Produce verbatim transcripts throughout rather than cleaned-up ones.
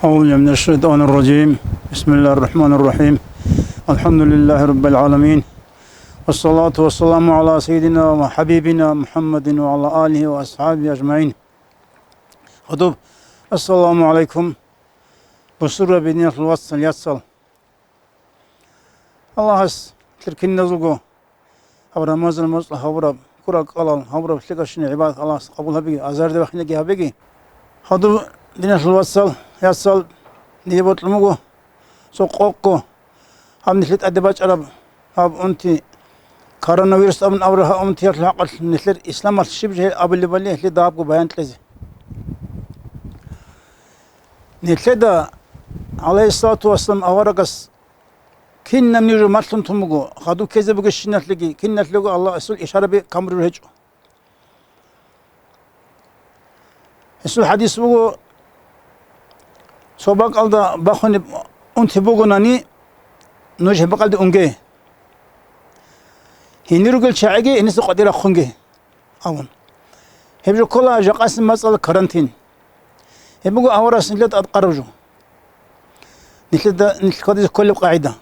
أعوذ بالله من الشيطان الرجيم. بسم الله الرحمن الرحيم. الحمد لله رب العالمين. والصلاة والسلام على سيدنا وحبيبنا محمد وعلى آله وأصحابه أجمعين. Гьадуб, ассаламу гӀалайкум, бусурбаби, диналъул вацал, яцал. Аллагьас нилъер киназулго гьаб Рамазан моцӀалъ гьабураб ккурал кӀалал, гьабураб лъикӀабщинаб гӀибадат Аллагьас къабул гьабеги, азарде бахинеги гьабеги. Гьадуб, диналъул вацал, яцал, дие бокьун буго цо къокъго гьаб нилъер тӀаде бачӀараб гьаб унти, коронавирус абун абураб гьаб унтиялъул хӀакъалъулъ нилъер исламалъ щиб жо гьел абулебали гьелъие дагьабго баян кьезе. Нилъеда, гӀалайгьиссалату вассалам, аварагас кинаб нуж малъун тун буго, хадуб ккезе бугебщиналъеги, киналъего Аллагьасул ишараби камураб гьечӀо. Гьесул хӀадис буго, цо бакӀалда бахунеб унти бугонани, нуж гьеб бакӀалде унге. Гьенир ругел чагӀиги гьениса къватӀир рахъунге, абун. Гьеб жо ккола жакъасеб мацӀалда карантин. Гьеб буго аварагас нилъеда тӀадкъараб жо. Нилъеда, нилъ хьвадизе кколеб къагӀида.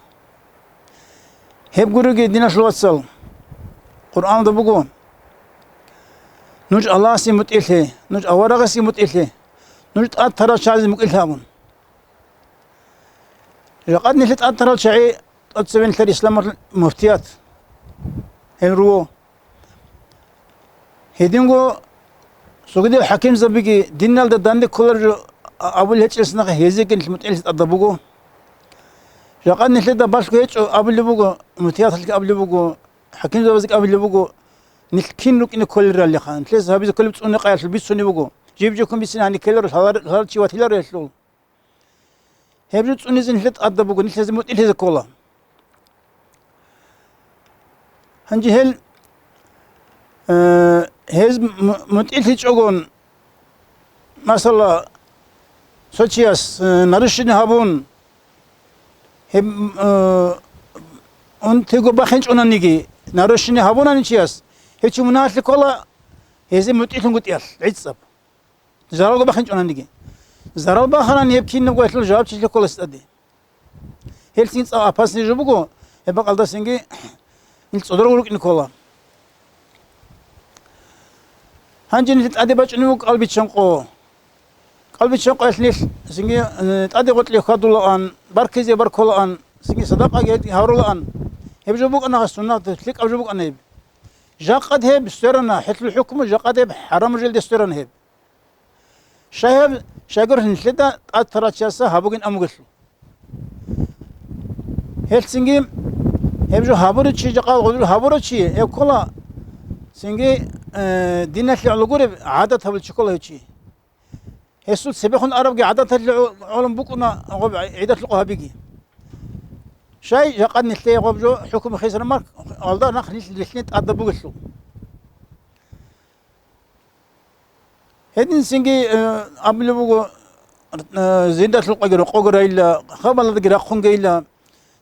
Гьеб гуроги, диналъул вацал, Къуръаналда буго: «Нуж Аллагьасе мутӀигӀлъе, нуж аварагасеги мутӀигӀлъе, нуж тӀад тарал чагӀазе мукӀирлъе», — абун. Жакъа нилъер тӀад тарал чагӀи тӀоцебе нилъер исламалъул муфтият гьел руго. Гьединго цогидал хӀакимзабиги диналда данде кколареб жо абулеб гьечӀелъ нахъе гьезеги нилъ мутӀигӀлъи тӀадаб буго. Жакъа нилъеда балъго гьечӀо абулеб буго, муфтияталъги абулеб буго, хӀакимзабазги абулеб буго, нилъ кин рукӀине кколеларалиха, нилъеца гьабизе кколеб цӀуне-къаялъул бицунеб буго. Жиб-жиб ккун бицин гьаниб ккеларал гьалар-, гьалар чи ватиларо гьелъул. Гьеб жо цӀунизе нилъер тӀадаб буго, нилъ гьезие мутӀигӀлъизе ккола. Гьанже гьел, э, гьез му-, мутӀигӀлъичӀогон, масала, цо чияс, э, нарушение гьабун, гьеб, э, унтиго бахинчӀонаниги, нарушение гьабунани чияс, гьев чи мунагьалъе ккола, гьезие мутӀигӀлъунгутӀиялъ гӀицӀаб. Заралго бахинчӀонаниги. Зарал бахарани гьеб кинабго гьелъул жавабчилъи ккола гьес тӀаде. Гьелъ цин цӀакъ опасный жо буго, гьеб бакӀалдасанги нилъ цӀодорго рукӀине ккола. Гьанже нилъ тӀаде бачӀунеб буго кӀалбиччан къо. КӀалбиччан къоялъ нилъ цинги, э, тӀаде гъоркье хьвадулаан, баркизе баркулаан, цинги садакъаги гьоркье гьарулаан. Гьеб жо букӀана суннат, лъикӀаб жо букӀана гьеб. Жакъа гьеб сверана, гьелъул хӀукму жакъа гьеб хӀарам желде сверана гьеб. Щай гьеб, щайгур нилъеда тӀад тарал чиясда гьабугин амугелъул. Гьелъ цинги гьеб жо гьабурав чи, жакъа гъудул гьабурав чи, гьев ккола цинги, э, диналъе гӀоло гуреб гӀадат гьабулев чи ккола гьев чи. Гьесул цебехун арабги гӀадаталъе гӀо-, гӀолун букӀуна гъоб гӀидалъул къо гьабиги. Щай жакъа нилъее гъоб жо хӀукму хисараб мехалда нахъ нилъ рилълъине тӀадаб бугелъул. Гьедин цинги, э, абулеб буго, э, зиндалъул къоги рокъого райила, хабаладги рахъунгейила,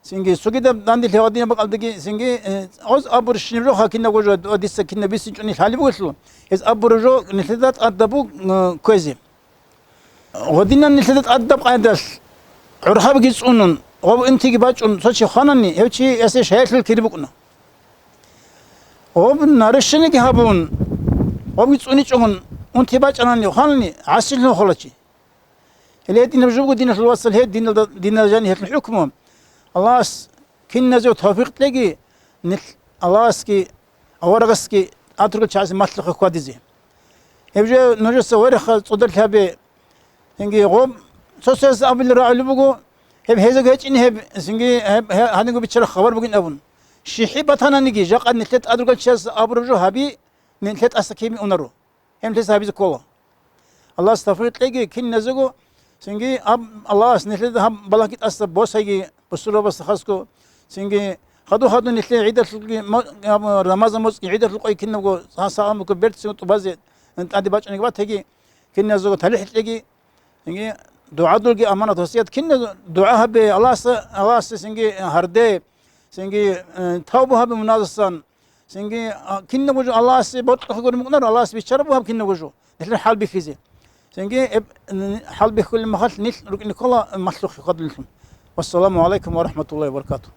цинги цогидаб данделъи гьадинаб бакӀалдаги цинги, э, гъоз абурщинаб жо хӀакимаб гожо, дица кинаб бицинчӀони лъалеб бугелъул, гьез абураб жо нилъеда тӀадаб буго, э, кквезе. Гъодинан нилъеда тӀадаб къайдалъ гӀурхӀабги цӀунун, гъоб унтиги бачӀун цо чи хванани, гьев чи гьесие шагьидлъи кири букӀуна. Гъоб нарушениги гьабун, гъобги цӀуничӀогун унти бачӀанани хванани, гӀасилъун хола чи. Гьеле гьединаб жо буго, диналъул вацал, гьеб диналда, диналда жаниб гьелъул хӀукму. Аллагьас киназего тавфикъ кьеги, нилъ Аллагьасги аварагасги тӀад ругел чагӀазе малъухъе хьвадизе. Гьеб жо нужеца вариха цӀодорлъи гьабе. Цинги гъоб цо-цояс абулел рагӀулеб буго, гьеб гьезего гьечӀин гьеб, цинги гьеб, гье-, гьанибго биччараб хабар бугин абун. ЩихӀи батананиги, жакъа нилъер тӀад ругел чияс абураб жо гьаби, нилъер тӀаса кири унаро. Гьеб нилъеца гьабизе ккола. Аллагьас тавфикъ кьеги киназего, цинги аб-, Аллагьас нилъеда гьаб балагьги тӀаса босайги, бусурбабазда хасго, цинги хадур-хадур нилъее гӀидалъулги мо-, гьаб Рамазан моцӀги гӀидалъул къоги кинабго сагӀа-сагӀан буго берцинго тӀубазе тӀаде бачӀунеги батаги, киназего талихӀ кьеги, цинги дугӀадулги аманат васият киназего дугӀа гьабе, Аллагьасда, Аллагьасде цинги гьарде, цинги, э, тавба гьабе мунагьаздасан, цинги, а, кинабго жо Аллагьасе бокьухъе гури мукӀунаро, Аллагьас биччараб бугеб кинабго жо, нилъер хӀал бихьизе. Цинги гьеб, н-, хӀалбихьулеб мехалъ нилъ рукӀине ккола малъухъе хадурлъун. Вассаламу гӀалайкум ва рахӀматуллагьи ва баракатугь.